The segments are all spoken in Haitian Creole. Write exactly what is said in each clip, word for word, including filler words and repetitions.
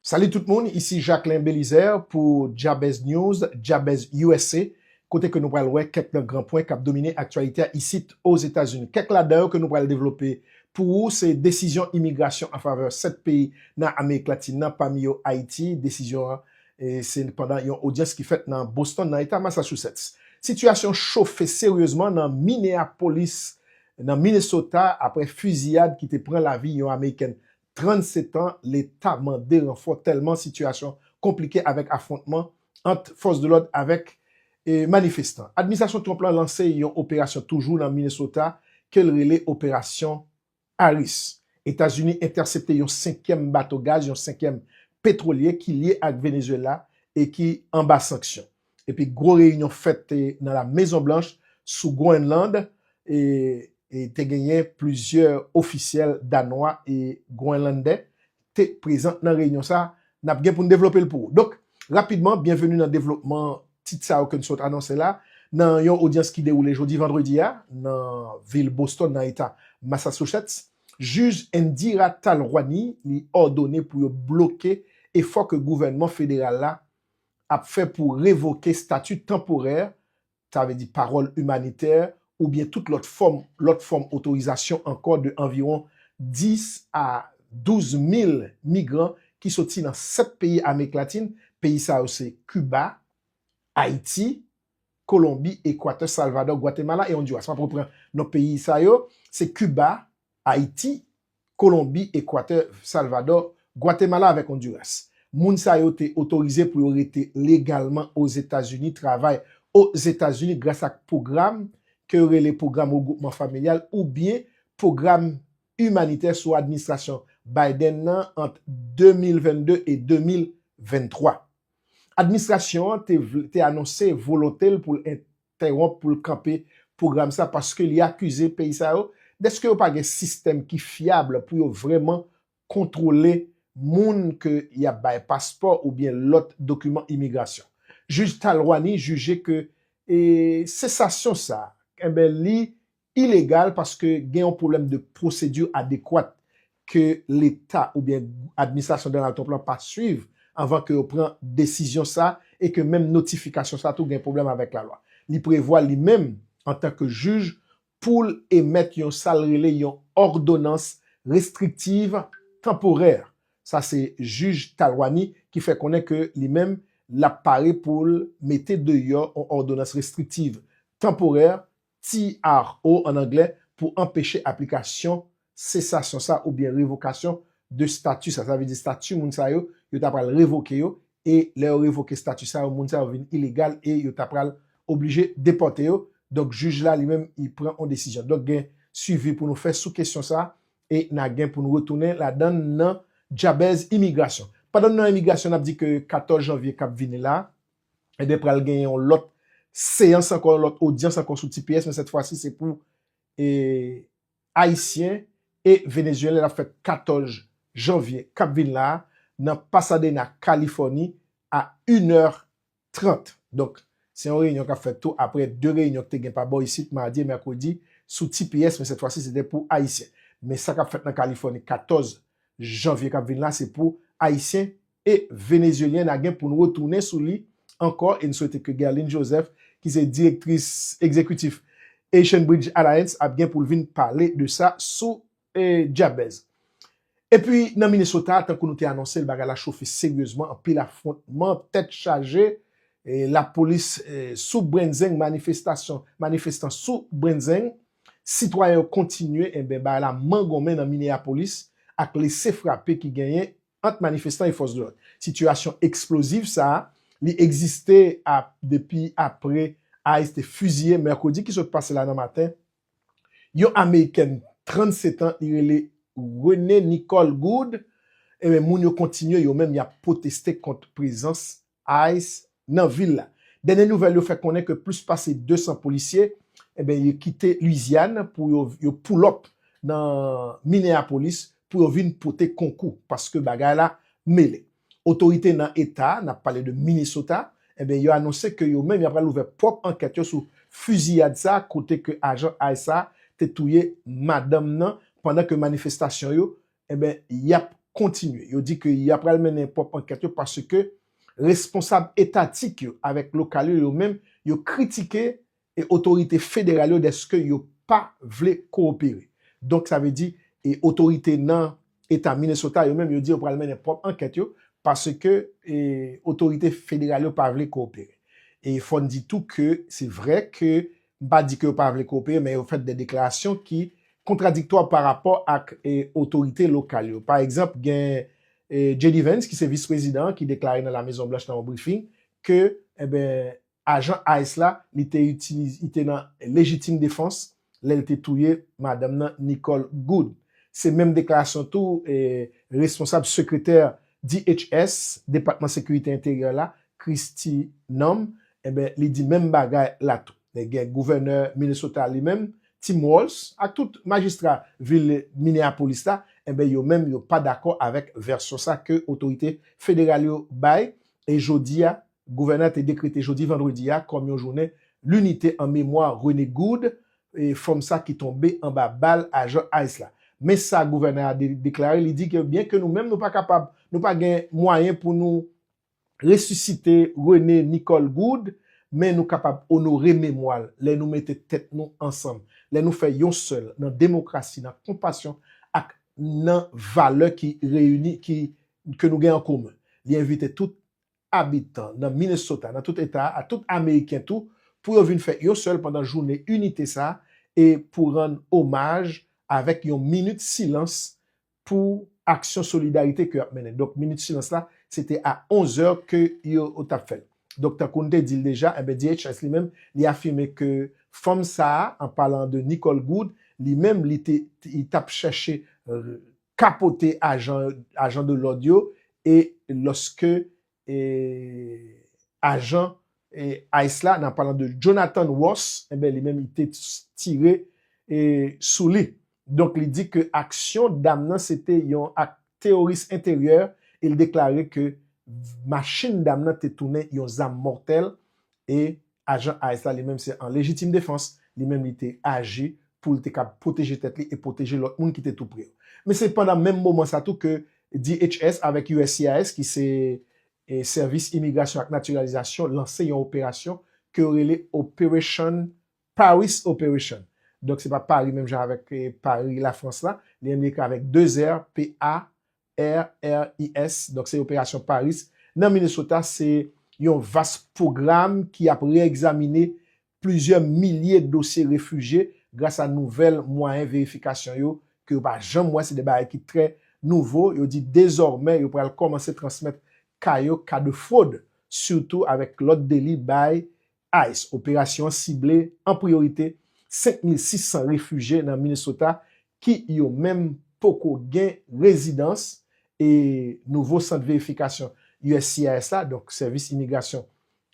Salut tout moun, isi Jacquelin Belizaire pou Jabez News, Jabez U S A, kote ke nou pral wè kèk nan gran pwen k ap domine aktyalite a isit Ozetazini. Kèk ladan yo ke nou pral devlope pou ou, se desizyon imigrasyon an favè sèt peyi nan Amerik Latin nan, pami yo Ayiti. Desizyon an, e, se pandan yon odyans ki fèt nan Boston, nan eta Massachusetts. Sitiyasyon chofe seryezman nan Minneapolis, nan Minnesota, apre fiziyad ki te pran lavi yon Amerikèn trannsèt an, leta mande ranfò tèlman sitiyasyon konplike avèk afwontman ant fòs de lòd avèk, e, manifestan. Administrasyon Trump lan lanse yon operasyon toujou nan Minnesota ke l rele Operasyon Harris. Etazini entèsepte yon senkyèm bato gaz, yon senkyèm petwolye ki lye ak Venezuela e ki anba sanksyon. Epi gwo reyinyon fèt, e, nan la Mezon Blanch sou Groenland, e, e te genyen plizyè ofisyèl danwa e grenlandè te prezan nan reyinyon sa. N ap gen pou n devlope l pou ou. Donk, rapidman, byenveni nan devlopman tit sa yo ke n sot anonse la. Nan yon odyans ki dewoule jodi vandredi a, nan vil Boston, nan eta Massachusetts, jij Indira Talwani, li òdone pou yo bloke efò ke gouvènman federal la ap fè pou revoke stati tanporè, sa vle di paròl imanitè, oubyen tout lòt fòm, lòt fòm otorizasyon ankò de anviwon dis a douz mil migran ki soti nan sèt peyi Amerik Latin. Peyi sa yo se Kiba, Ayiti, Kolonbi, Ekwatè, Salvadò, Gwatemala e Ondiras. M ap repran non peyi sa yo, se Kiba, Ayiti, Kolonbi, Ekwatè, Salvadò, Gwatemala avèk Ondiras. Moun sa yo te otorize pou yo rete legalman Ozetazini, travay Ozetazini gras ak pwogram ke yo rele pwogram regroupman familyal oubyen pwogram imanitè sou administrasyon Biden nan ant de mil vennde e de mil venntwa. Administrasyon an te, vle- te anonse volonte l pou l entèwonp, pou l kanpe pwogram sa, paske li akize peyi sa yo dèske yo pa gen sistèm ki fyab pou yo vrèman kontwole moun ke y ap bay paspò oubyen lòt dokiman imigrasyon. Jij Talwani jije ke, e, sesasyon sa, enben, li ilegal paske gen yon pwoblèm de pwosedi adekwat ke Leta oubyen administrasyon Donald Trump lan pa swiv anvan ke yo pran desizyon sa e ke menm notifikasyon sa tou gen pwoblèm avèk lalwa. Li prevwa li menm, antanke jij, pou l emèt yon sa l rele yon òdonans restriktiv tanporè. Sa se jij Talwani ki fè konnen ke li menm l ap pare pou l mete deyò yon òdonans restriktiv tanporè, T R O an anglè, pou anpeche aplikasyon sesasyon sa oubyen revokasyon de stati sa. Sa vle di stati moun sa yo, yo ta pral revoke yo, e lè yo revoke stati sa yo, moun sa yo vin ilegal e yo ta pral oblije depòte yo. Donk, jij la li menm, li pran yon desizyon. Donk, gen swivi pou nou fè sou kesyon sa, e n a gen pou n retounen ladan l nan Jabez imigrasyon. Pandan n nan imigrasyon, n ap di ke katòz janvye k ap vini la, ebyen, pral gen yon lòt seyans ankò, yon lòt odyans ankò sou T P S, men sèt fwa si se pou, e, Ayisyen e Venezuelyen. L ap fèt katòz janvye k ap vin la a nan Pasadena, Kalifòni, a inè trant. Donk, se yon reyinyon k ap fèt tou apre de reyinyon ki te gen pa bò isit, madi e mèkredi, sou T P S, men sèt fwa si se te pou Ayisyen. Men sa k ap fèt nan Kalifòni, katòz janvye k ap vin la, se pou Ayisyen e Venezuelyen. N a gen pou n retounen sou li ankò, e n swete ke Guerline Joseph, ki se direktris egzekitif Haitian Bridge Alliance, ap gen pou l vin pale de sa sou, e, Jabez. Epi, nan Minnesota, tankou nou te anonse l, bagay la chofe seryezman, anpil afwontman, tèt chaje, e, lapolis, e, sou Brenzeng, manifestasyon, manifestan sou Brenzeng, sitwayen yo kontinye, enben, bagay la mangonmen nan Minneapolis ak lese frape ki genyen ant manifestan e fòs de lòd. Sitiyasyon eksploziv sa a, li egziste a, depi apre ICE te fiziye mèkredi ki sot pase la nan maten yon Amerikèn trannsèt an, li rele Rene Nicole Good. Ebyen, moun yo kontinye, yo menm, y ap pwoteste kont prezans ICE nan vil la. Dènye nouvèl yo fè konnen ke plis pase de san polisye, ebyen, yo kite Lwizyàn pou yo, yo pull up nan Minneapolis pou yo vin pote konkou, paske bagay la mele. Otorite nan eta, n ap pale de Minnesota, ebyen, yo anonse ke yo menm, y ap pral ouvè pwòp ankèt yo sou fiziyad sa, kote ke ajan ICE sa te touye madanm nan, pandan ke manifestasyon yo, ebyen, y ap kontinye. Yo di ke y ap pral mennen pwòp ankèt yo paske responsab etatik yo avèk lokal yo, yo menm, yo kritike e otorite federal yo dèske yo pa vle kowopere. Donk, sa vle di, e otorite nan eta Minnesota yo menm, yo di yo pral mennen pwòp ankèt yo paske e otorite federal yo pa vle kowopere. E fò n di tou ke se vre ke m pa di ke yo pa vle kowopere, men yo fè de deklarasyon ki kontradiktwa pa rapò ak e otorite lokal yo. Pa egzanp, gen e J D Vance, ki se vis prezidan, ki deklare nan La Mezon Blanch nan yon briefing ke, enben, ajan ice la, li te itilize, li te nan lejitim defans lè l te touye madanm nan, Nicole Goode. Se menm deklarasyon tou e responsab sekretè D H S, Depatman Sekirite Enteryè la, Kristi Noem, enben, li di menm bagay la tou. Men gen gouvènè Minnesota li menm, Tim Walz, ak tout majistra vil Minneapolis la, enben, yo menm, yo pa dakò avèk vèsyon sa ke otorite federal yo bay. E jodi a, gouvènè te dekrete jodi vandredi a kòm yon jounen linite an memwa Rene Goode, e fanm sa ki tonbe anba bal ajan ice la. Men sa gouvènè a de- deklare, li di ke byen ke nou menm nou pa kapab, nou pa gen mwayen pou nou resisite Rene Nicole Goode, men nou kapab onore memwa l lè nou mete tèt nou ansanm, lè nou fè yon sèl nan demokrasi, nan konpasyon ak nan valè ki reyini, ki, ke nou gen an komen. Li envite tout abitan nan Minnesota, nan tout eta a, tout Ameriken tou, pou yo vin fè yon sèl pandan jounen inite sa a e pou rann omaj avèk yon minit silans pou aksyon solidarite ke y ap mennen. Donk, minit silans la, se te a onz è ke yo t ap fè l. Donk, tankou n te di l deja, enben, D H S li menm, li afime ke fanm sa a, an palan de Nicole Goode, li menm, li te, li t ap chèche, euh, kapote ajan, ajan de lòd yo, e lòske, e, ajan, e, ice la, nan palan de Jonathan Ross, enben, li menm, li te tire, e, sou li. Donk, li di ke aksyon dam nan, se te yon ak teworis enteryè, e l deklare ke machin dam nan te tounen yon zam mòtèl, e ajan ice la, li menm, se an lejitim defans, li menm, li te aji pou l te kab pwoteje tèt li e pwoteje lòt moun ki te tou pre yo. Men se pandan menm moman sa tou ke D H S avèk U S C I S, ki se, e, Sèvis Imigrasyon ak Natiralizasyon, lanse yon operasyon ke yo rele Operation Paris Operation. Donk, se pa Pari menm jan avèk, e, Pari Lafrans la, li menm li ekri avèk de R, P A R R I S, donk se operasyon Paris. Nan Minnesota, se yon vas pwogram ki ap reyegzamine plizyè milye dosye refijye gras a nouvèl mwayen verifikasyon yo ke yo pa janm wè. Se de bagay ki trè nouvo. Yo di dezòmè, yo pral kòmanse transmèt ka yo, ka de fwod, sitou avèk lòt deli bay ice. Operasyon an sible an priyorite senk mil sis san refijye nan Minnesota ki yo menm poko gen rezidans, e nouvo sant verifikasyon U S C I S la, donk Sèvis Imigrasyon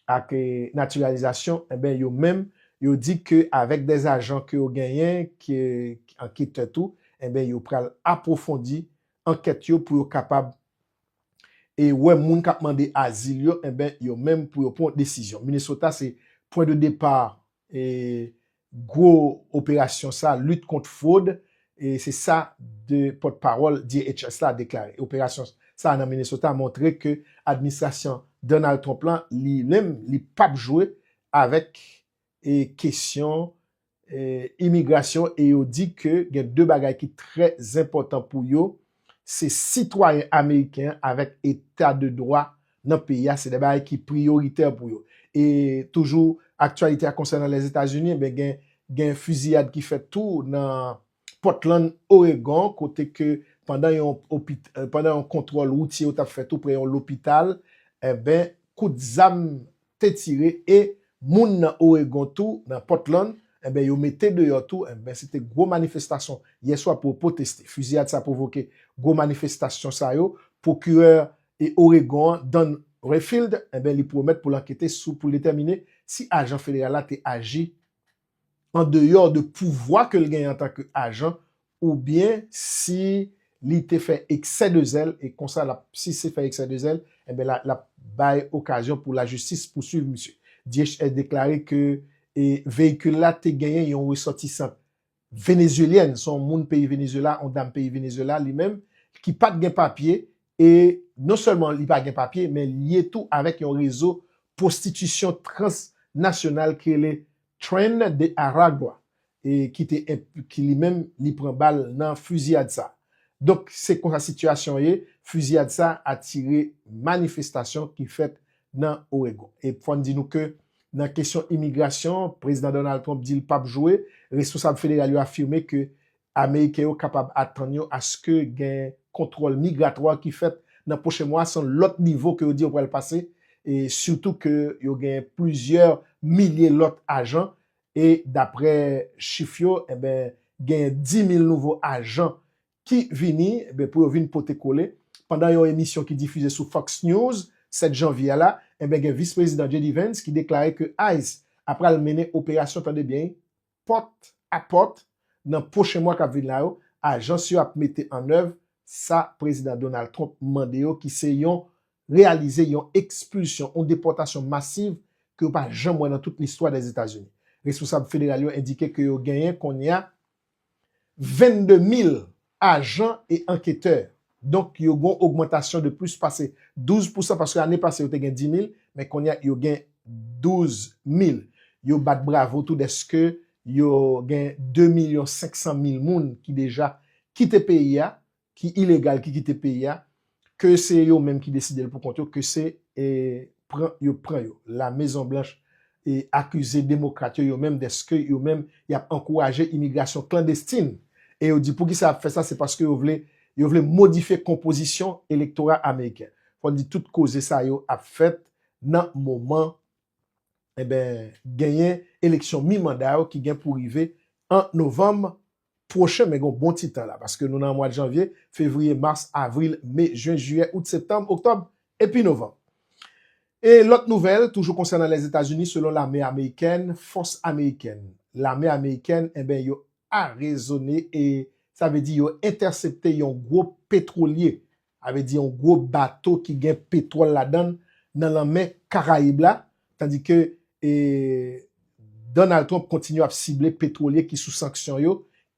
ak, e, Natiralizasyon, enben, yo menm, yo di ke avèk de ajan ke yo genyen, ke anketè tou, enben, yo pral apwofondi ankèt yo pou yo kapab e wè moun k ap mande azil yo, enben, yo menm pou yo pran desizyon. Minnesota se pwen de depa, e, gwo operasyon sa, lit kont fwod, e se sa de pòtpawòl D H S la deklare. Operasyon sa nan Minnesota montre ke administrasyon Donald Trump lan, li menm, li p ap jwe avèk, e, kesyon e, imigrasyon, e yo di ke gen de bagay ki trè enpòtan pou yo, se sitwayen ameriken an avèk eta de dwa nan peyi a, se de bagay ki priyoritè pou yo. E toujou, aktyalite a konsènan Lèzetazini, enben, gen, gen fiziyad ki fèt tou nan Portland, Oregon, kote ke pandan yon opit-, eh, pandan yon kontwòl woutye yo t ap fè tou pre yon lopital, enben, kout zam te tire e moun nan Oregon tou, nan Portland, enben, yo mete deyò tou, enben, se te gwo manifestasyon yè swa pou yo pwoteste. Fiziyad sa pwovoke gwo manifestasyon sa yo. Pwokirè e Oregon an, Dan Redfield, enben, li pwomèt pou l ankete sou, pou l detèmine si ajan federal la te aji an deyò de pouvwa ke l genyen antanke ajan, oubyen si li te fè eksè de zèl, e konsa l ap, si se fè eksè de zèl, enben, la, l ap bay okazyon pou lajistis pouswiv misye. D H S deklare ke, e, veyikil la te genyen yon resòtisan venezuelyèn, se yon moun peyi Venezuela, yon dam peyi Venezuela, li menm, ki pa t gen papye, e non sèlman li pa gen papye, men l lye tou avèk yon rezo pwostitisyon transnasyonal ki rele Tren de Aragua, e ki te enp- ki li menm li pran bal nan fiziyad sa. Donk, se konsa sitiyasyon ye, fiziyad sa atire manifestasyon ki fèt nan Oregon. E fò n di nou ke nan kesyon imigrasyon, prezidan Donald Trump di l p ap jwe, responsab federal yo afime ke Ameriken yo kapab atann yo aske gen kontwòl migratwa ki fèt nan pwochen mwa, se yon lòt nivo ke yo di yo pral pase, e sitou ke yo gen plizyè milye lòt ajan, e daprè chif yo, enben, gen dis mil nouvo ajan ki vini, enben, pou yo vin pote kole. Pandan yon emisyon ki difize sou Fox News, sèt janvye a la, enben, gen vis prezidan J D Vance ki deklare ke ice apral mennen operasyon, tande byen, pòt a pòt nan pwochen mwa k ap vin la yo, ajans yo ap mete an èv sa prezidan Donald Trump mande yo, ki se yon reyalize yon ekspilsyon, yon depòtasyon masiv ke yo pa janm wè nan tout listwa Dèzetazini. Responsab federal yo endike ke yo genyen kounye a vennde mil ajan e anketè. Donk, yo gen yon ogmantasyon de plis pase douz pousan, paske ane pase yo te gen dis mil, men kounye a yo gen douz mil. Yo bat bravo tou dèske yo gen de milyon senk san mil moun ki deja kite peyi a, ki ilegal, ki kite peyi a, ke se yo menm ki deside l pou kont yo, ke se, e, pran yo pran yo. La Mezon Blanch, e, akize demokrat yo, yo menm, dèske yo menm, y ap ankouraje imigrasyon klandestin. E yo di poukisa y ap fè sa, se paske yo vle, yo vle modifye konpozisyon elektora ameriken. Fò n di tout koze sa yo ap fèt nan moman, enben, genyen eleksyon mi manda yo ki gen pou rive an novanm pwochen, men gen yon bon ti tan la, paske nou nan mwa janvye, fevriye, mas, avril, me, jen, jiyè, out, septanm, oktòb, epi novanm. E lòt nouvèl, toujou konsènan Lèzetazini, selon lame amerikèn, fòs amerikèn, lame amerikèn, enben, yo arezone e sa vle di yo entèsepte yon gwo petwolye, sa vle di yon gwo bato ki gen petwòl ladan l nan lanmè Karayib la, tandike, e, Donald Trump kontinye ap sible petwolye ki sou sanksyon yo,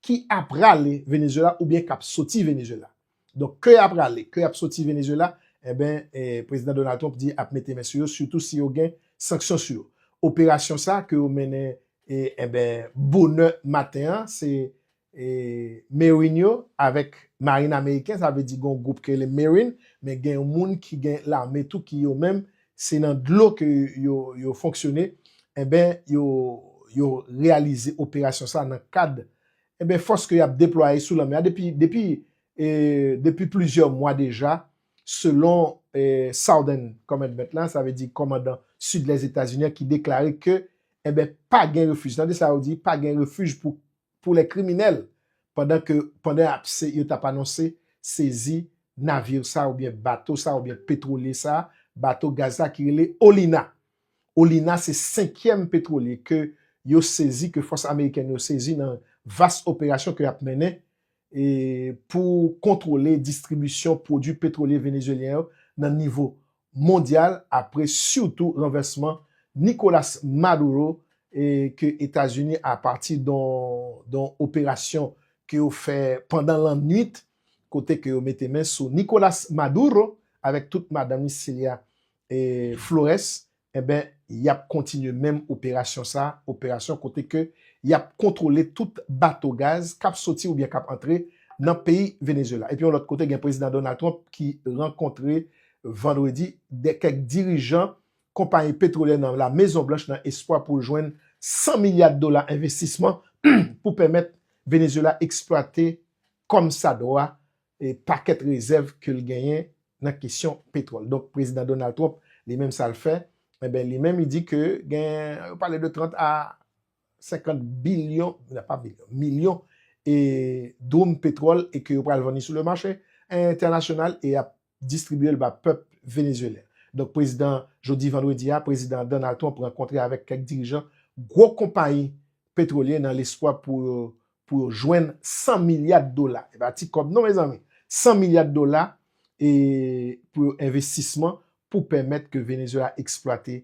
ki ap prale Venezuela oubyen k ap soti Venezuela. Donk, ke y ap prale, ke y ap soti Venezuela, enben, e, prezidan Donald Trump di ap mete men sou yo, sitou si yo gen sanksyon sou yo. Operasyon sa ke yo mennen, e, enben, bonè maten an, se, e, Marine yo avèk Marin ameriken, sa vle di gen yon gwoup ki rele Marine, men gen yon moun ki gen lame tou ki yo menm, se nan dlo ke yo, yo fonksyone, enben, yo, yo reyalize operasyon sa nan kad, enben, fòs ke y ap deplwaye sou lanmè a depi, depi, e, depi plizyè mwa deja, selon, e, Southern Commandment la, sa vle di kòmandan sid Lèzetazini an ki deklare ke, enben, pa gen refij. Tande sa yo di, pa gen refij pou, pou lè kriminèl. Pandan ke, pandan ap se, yo t ap anonse sezi navir sa oubyen bato sa oubyen petwolye sa, bato gaz sa ki rele Olina. Olina se senkyèm petwolye ke yo sezi, ke fòs amerikèn yo sezi nan vas operasyon ke y ap mennen, e, pou kontwole distribisyon pwodui petwolye venezuelyen yo nan nivo mondyal, apre sitou ranvèsman Nicolas Maduro, e, ke Etazini, apati don, don operasyon ke yo fè pandan lannwit, kote ke yo mete men sou Nicolas Maduro avèk tout madanm li Celia, e, Flores, enben, y ap kontinye menm operasyon sa, operasyon kote ke y ap kontwole tout bato gaz k ap soti oubyen k ap antre nan peyi Venezuela. Epi yon lòt kote, gen prezidan Donald Trump ki rankontre vandredi de kèk dirijan konpayi petwolyè nan La Mezon Blanch nan espwa pou jwenn san milya dola envestisman pou pèmèt Venezuela eksplwate kòm sa dwa, e, pakèt rezèv ke l genyen nan kesyon petwòl. Donk, prezidan Donald Trump, li menm sa l fè, enben, li menm, li di ke gen, yo pale de trant a senkant bilyon, nan pa bilyon, milyon, e, dwoum petwòl e ke yo pral vann li sou le mache entènasyonal e ap distribye l ba pèp venezuelyen. Donk, prezidan, jodi vandredi a, prezidan Donald Trump rankontre avèk kèk dirijan gwo konpayi petwolye nan lespwa pou yo, pou yo jwenn san milya dola. E pa ti kòb non, mezanmi. San milya dola, e, pou yo envestisman pou pèmèt ke Venezuela eksplwate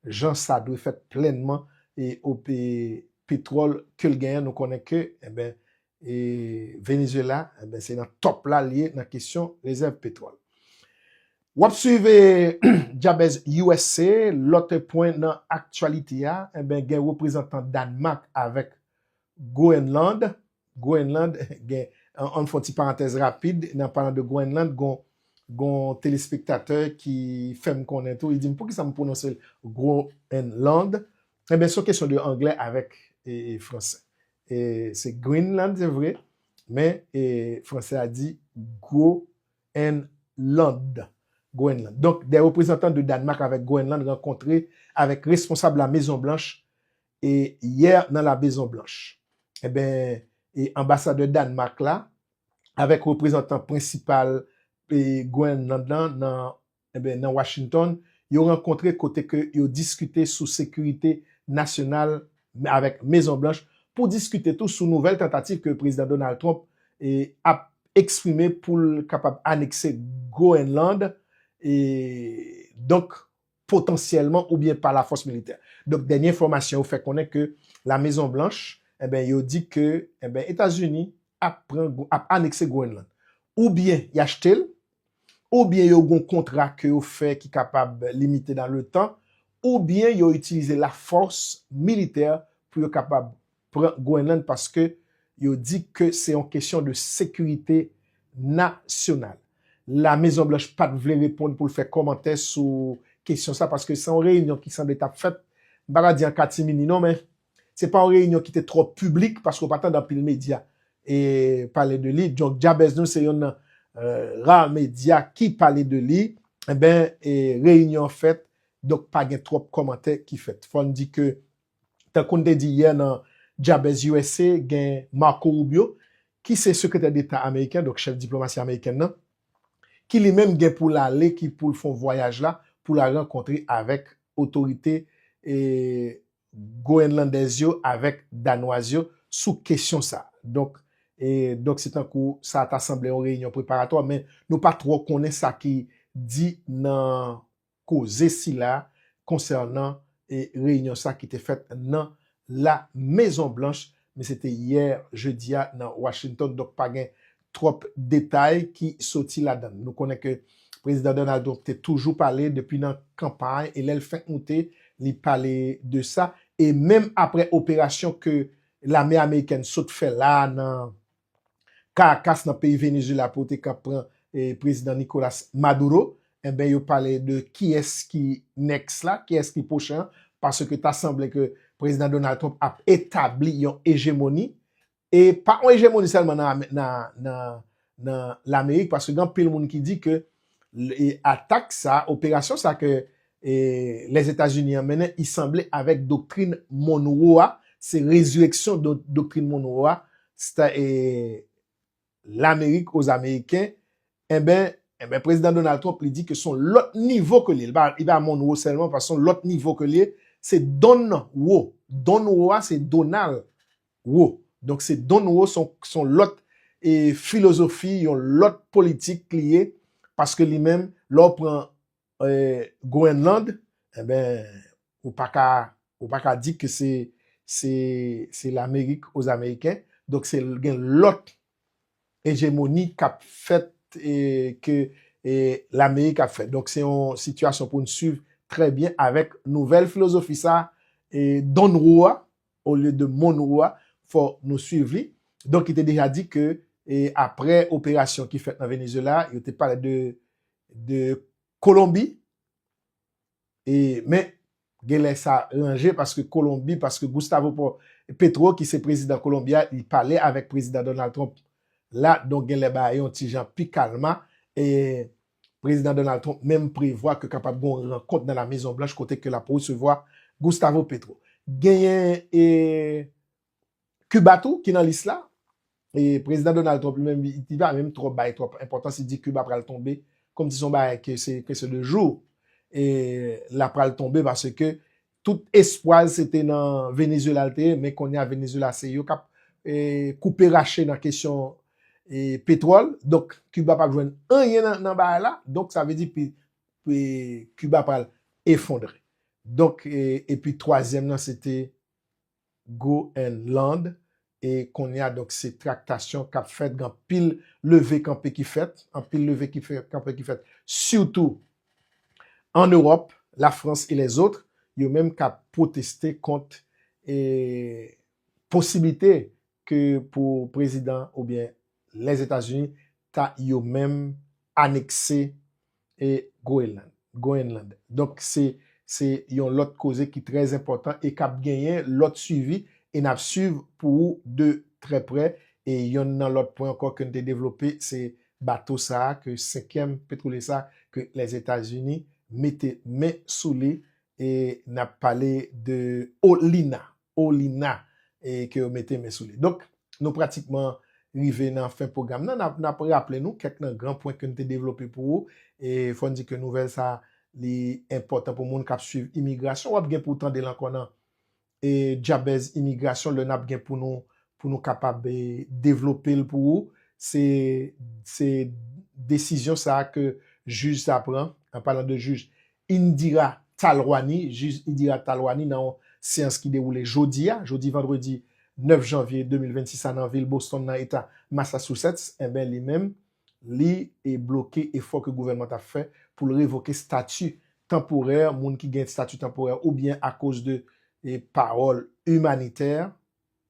jan sa dwe fèt plènman, e, o pe-, petwòl ke l genyen, nou konnen ke, enben, e Venezuela, enben, se nan top la l ye nan kesyon rezèv petwòl. W ap swiv Jabez U S A, lòt pwen nan aktyalite a, enben, gen reprezantan Dànmak avèk Groenland. Groenland, gen, an, an fè yon ti parantèz rapid, nan palan de Groenland, gon, gon telespektatè ki fè m konnen tou, li di m, "Poukisa m pwononse l Groenland?" Enben, se yon kesyon de anglè avèk e, e, fransè. E, se Greenland, se vre, men e, fransè a di Groenland. Groenland. Donk, de reprezantan de Dànmak avèk Groenland rankontre avèk responsab la Mezon Blanch e yè nan la Mezon Blanch. Enben, e anbasadè Dànmak la, avèk reprezantan prensipal e Groenland lan nan, enben, nan Washington, yo rankontre kote ke yo diskite sou sekirite nasyonal avèk Mezon Blanch pou diskite tou sou nouvèl tantativ ke prezidan Donald Trump e, ap eksprime pou l kapab anekse Groenland, e donk potansyèlman oubyen pa lafòs militè. Donk, dènye enfòmasyon yo fè konnen ke la Mezon Blanch, enben, yo di ke, enben, Etazini ap pran, ap anekse Groenland. Oubyen y achte l, oubyen yo gon kontra ke yo fè ki kapab limite nan le tan, oubyen yo itilize lafòs militè pou yo kapab pran Groenland paske yo di ke se yon kesyon de sekirite nasyonal. La Mezon Blanch pa t vle reponn pou l fè kòmantè sou kesyon sa paske se yon reyinyon ki sanble t ap fèt, m pa ka di an katimini non, men se pa yon reyinyon ki te twò piblik paske w pa tande anpil medya e pale de li. Donk, Jabez nou se youn nan e, ra medya ki pale de li. Enben, e, reyinyon an fèt, donk pa gen twòp kòmantè ki fèt. Fò n di ke, tankou n te di yè nan Jabez U S A, gen Marco Rubio, ki se sekretè deta ameriken, donk chèf diplomasi amerikèn nan, ki li menm gen pou l ale, ki pou l fè yon vwayaj la, pou l al rankontre avèk otorite e, Groenlandèz yo avèk Danwaz yo sou kesyon sa. Donk, e, donk se tankou sa ta sanble yon reyinyon preparatwa, men nou pa twò konnen sa ki di nan koze sila konsènan e, reyinyon sa ki te fèt nan La Mezon Blanch, men se te yè jedi a nan Washington, donk pa gen twòp detay ki soti ladan l. Nou konnen ke prezidan Donald Trump te toujou pale depi nan kanpay e lè l fenk moute, li pale de sa. E menm aprè operasyon ke lame amerikèn sot fè la nan Caracas, nan peyi Venezuela, pou te ka pran e, prezidan Nicolas Maduro, enben, yo pale de kiyès ki next la, kiyès ki pwochen an, paske ta sanble ke prezidan Donald Trump ap etabli yon ejemoni, e pa yon ejemoni sèlman nan, nan, nan, nan Lamerik, paske gen anpil moun ki di ke e, atak sa, operasyon sa ke e, Lèzetazini an mennen, i sanble avèk doktrin Monroe a, se rezireksyon do, doktrin Monroe a, Lamerik aux Américains, enben, enben, prezidan Donald Trump, li di ke se yon lòt nivo ke li ye. Li pa, li pa Monroe sèlman, paske se yon lòt nivo ke li ye, se Donn Wo. Donn Wo a, se Donald Wo. Donk, se Donn Wo, se yon, se yon lòt e, filozofi, yon lòt politik li ye, paske li menm, lè w pran e, Groenland, enben, ou pa ka, ou pa ka di ke se, se, se Lamerik aux Américains. Donk, se gen lòt ejemoni k ap fèt e, ke e, Lamerik ap fè. Donk, se yon sitiyasyon pou n swiv trè byen avèk nouvèl filozofi sa, e, Donn Wo a, olye de Monroe a, fò nou swiv li. Donk, li te deja di ke e, aprè operasyon ki fèt nan Venezuela, yo te pale de, de Kolonbi, e, men, genlè sa ranje paske Kolonbi, paske Gustavo Po-, Petro, ki se prezidan Kolonbi a, li pale avèk prezidan Donald Trump la, donk genlè bagay yo yon ti jan pi kalma, e prezidan Donald Trump menm prevwa ke kapab gen yon rankont nan La Mezon Blanch kote ke l ap resevwa Gustavo Petro. Genyen e Kiba tou ki nan lis la. E prezidan Donald Trump li menm, li, li pa menm twò bay twòp enpòtans, li di Kiba pral tonbe, kòmsi se yon bagay ke se kesyon de jou. E l ap pral tonbe paske tout espwa l se te nan Venezuela l te ye, men kounye a Venezuela se yo k ap e, koupe rache nan kesyon e, petwòl. Donk, Kiba p ap jwenn anyen nan, nan bagay la. Donk, sa vle di pi, pi, Kiba pral efondre. Donk, e, epi twazyèm nan, se te Groenland. e kounye a, donk, se traktasyon k ap fèt, gen anpil leve kanpe ki fèt, anpil leve ki fè, kanpe ki fèt, sitou an Ewòp, la Frans e lèzòt, yo menm k ap pwoteste kont e posiblite ke pou prezidan oubyen Lèzetazini ta yo menm anekse e Groenland. Groenland. Donk, se, se yon lòt koze ki trè enpòtan e k ap genyen lòt swivi e n ap swiv pou ou de trè prè. E yonn nan lòt pwen ankò ke n te devlope, se bato sa a, ke senkyèm petwolye sa a, ke Lèzetazini mete men sou li, e n ap pale de Olina. Olina, e ke yo mete men sou li. Donk, nou pratikman rive nan fen pwogram nan. N ap, n ap raple nou kèk nan gran pwen ke n te devlope pou ou. E fò n di ke nouvèl sa a, li enpòtan pou moun k ap swiv imigrasyon. W ap gen pou w tande l ankò nan e djabèz imigrasyon, lè n ap gen pou nou, pou nou kapab e, devlope l pou ou. Se, se desizyon sa a ke jij sa a pran, an palan de jij Indira Talwani, jij Indira Talwani nan yon seyans ki dewoule jodi a, jodi vandredi nèf janvye de mil vennsis a nan vil Boston nan eta Massachusetts, enben li menm, li e bloke efò ke gouvènman t ap fè pou l revoke stati tanporè moun ki gen stati tanporè oubyen akoz de e, pawòl imanitè,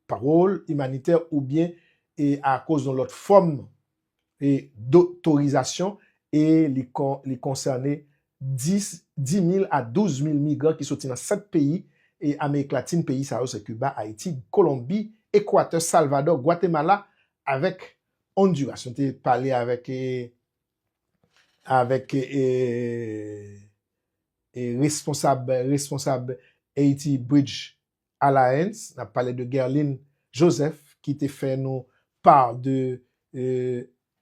pawòl imanitè oubyen e akoz yon lòt fòm e dotorizasyon e li, kon, li konsène dis, dis mil a douz mil migran ki soti nan sèt peyi e Amerik Latin. Peyi sa yo se Kiba, Ayiti, Kolonbi, Ekwatè, Salvadò, Gwatemala avèk Honduras. Nou te pale avèk e, avèk e, e responsab, responsab Haiti Bridge Alliance, n ap pale de Guerline Joseph, ki te fè nou pa de e,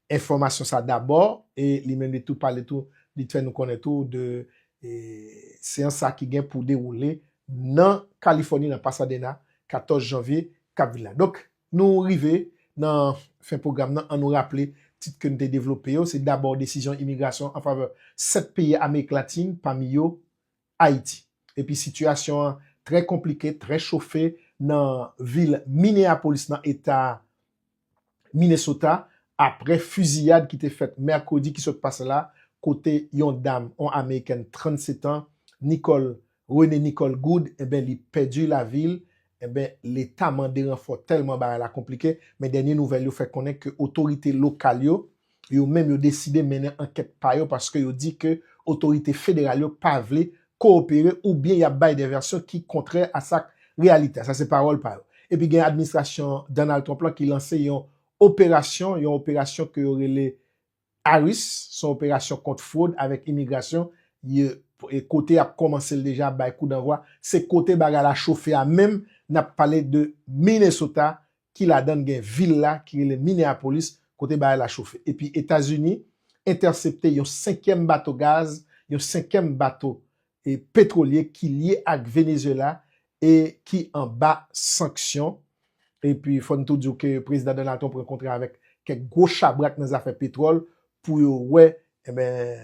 enfòmasyon sa dabò, e li menm li tou pale tou, li fè nou konnen tou de e, seyans sa ki gen pou dewoule nan Kalifòni, nan Pasadena, katòz janvye k ap vin la. Donk, nou rive nan fen pwogram nan, an nou raple tit ke n te devlope yo, se dabò desizyon imigrasyon an favè sèt peyi Amerik Latin, pami yo Ayiti. Epi sitiyasyon an trè konplike, trè chofe nan vil Minneapolis, nan eta Minnesota, apre fiziyad ki te fèt mèkredi ki sot pase la, kote yon dam, yon amerikèn trannsetan, Nicole, Renee Nicole Goode, enben, li pèdi lavi l, enben, Leta mande ranfò tèlman bagay la konplike, men dènye nouvèl yo fè konnen ke otorite lokal yo, yo menm yo deside mennen ankèt pa yo paske yo di ke otorite federal yo pa vle kowopere oubyen y ap bay de vèsyon ki kontrè a sa k reyalite a. Sa se pawòl pa yo. Epi gen administrasyon Donald Trump lan ki lanse yon operasyon, yon operasyon ke yo rele ARIS, se yon operasyon kont fwod avèk imigrasyon, e kote y ap kòmanse l deja bay kou danvwa, se kote bagay la chofe a menm, n ap pale de Minnesota, ki ladan l gen vil la ki rele Minneapolis, kote bagay la chofe. Epi Etazini entèsepte yon senkyèm bato gaz, yon senkyèm bato e petwolye ki lye ak Venezuela e ki anba sanksyon. Epi fò n tou di w ke prezidan Donald Trump rankontre avèk kèk gwo chabrak nan zafè petwòl pou yo wè, enben,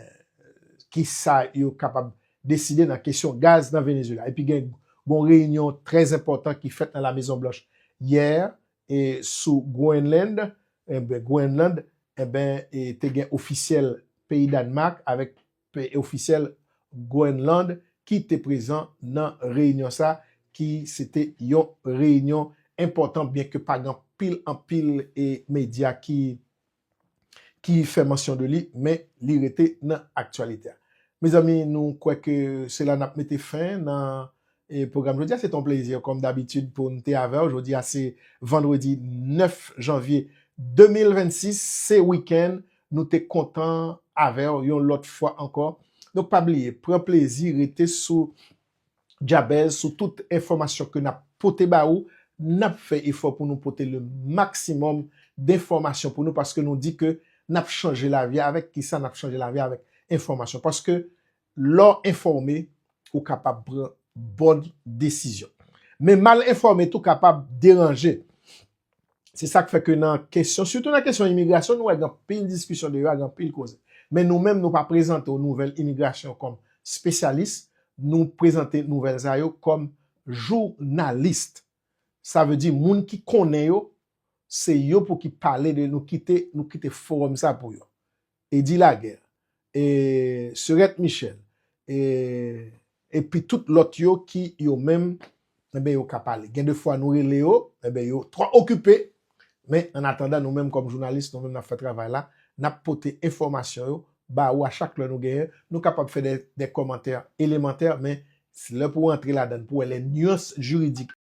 kisa yo kapab deside nan kesyon gaz nan Venezuela. Epi gen yon reyinyon trè enpòtan ki fèt nan La Mezon Blanch yè e sou Groenland, enben, Groenland, enben, e te gen ofisyèl peyi Dànmak avèk pe- ofisyèl Groenland ki te prezan nan reyinyon sa, ki se te yon reyinyon enpòtan, byenke pa gen anpil, anpil e medya ki, ki fè mansyon de li, men li rete nan aktyalite a. Mezanmi, nou kwè ke se la n ap mete fen nan e pwogram jodi a. Se te yon plezi, kòm dabitid, pou n te avè w. Jodi a se vandredi nèf janvye de mil vennsis, se wikenn. Nou te kontan avè w yon lòt fwa ankò. Donk, pa bliye, pran plezi, rete sou djabèz, sou tout enfòmasyon ke n ap pote ba ou. N ap fè efò pou nou pote le maksimòm denfòmasyon pou nou, paske nou di ke n ap chanje lavi a. Avèk kisa n ap chanje lavi a? Avèk enfòmasyon. Paske lè w enfòme, ou kapab pran bòn desizyon. Men mal enfòme tou kapab deranje. Se sa k fè ke nan kesyon, sitou nan kesyon imigrasyon, nou wè gen anpil diskisyon deyò a, gen anpil koze. Men nou menm, nou pa prezante w nouvèl imigrasyon kòm espesyalis, nou prezante nouvèl sa yo kòm jounalis. Sa vle di moun ki konnen yo, se yo pou ki pale de nou kite, nou kite fowòm sa pou yo. Edi Laguerre, e Serette Michel, e, epi tout lòt yo ki yo menm, enben yo ka pale. Gen de fwa nou rele yo, enben yo twò okipe, men an atandan nou menm kòm jounalis, nou menm n ap fè travay la, n ap pote enfòmasyon yo ba ou a chak lè nou genyen. Nou kapab fè de, de kòmantè elemantè, men lè pou w antre ladan l, pou w wè les nuances juridiques,